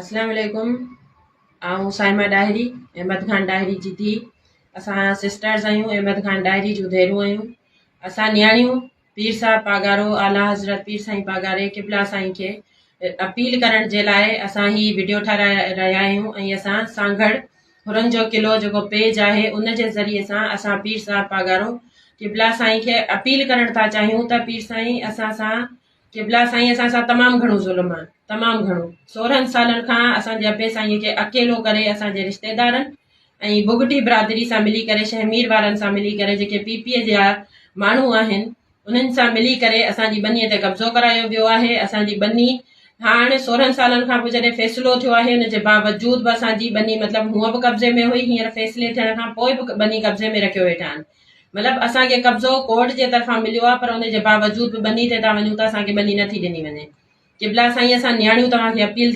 اسلام عليڪم آئون صائمه ڏاهري احمد خان ڏاهري جي ڌي اسان سسٽرز آهيون احمد خان ڏاهري جون ڌيئرون آهيون اسان نياڻيون پير صاحب پاڳارو اعليٰ حضرت پير سائين پاڳاري قبلا سائين کي اپيل ڪرڻ جي لاء اسان هي وڊيو ٺهرائي رهيا آهيون ۽ اسان سانگهڙ حرن جو قلعو جيڪو پيج آهي ان جي ذريعي سان اسان پير صاحب پاڳارو قبلا سائين کي اپيل ڪرڻ ٿا چاهيون ته پير سائين اسان سان قبلا سائين اسان سان تمام گهڻو ظلم آ تمام گهڻو 16 سالن کان اسان جي ابي سائين کي اڪيلو ڪري اسان جي رشتيدارن ۽ بگٽي برادري سان ملي ڪري شهمير وارن سان ملي ڪري جيڪي پي پي جا ماڻهو آهن انهن سان ملي ڪري اسان جي ٻني تي قبضو ڪرايو ويو آهي اسان جي ٻني هاڻ 16 سالن کان پوء جڏهن فيصلو ٿيو آهي ان جي باوجود به اسان جي ٻني مطلب هونء به قبضي ۾ هئي هينئر فيصلي ٿيڻ کان پوء به ٻني قبضي ۾ رکيو ويٺا آهن مطلب اسان کي قبضو ڪورٽ جي طرفان مليو آهي پر ان جي باوجود به ٻني تي ٿا وڃون ته اسان کي ٻني نٿي ڏني وڃي. قبلا سائين اسان نياڻيون توهان کي اپيل.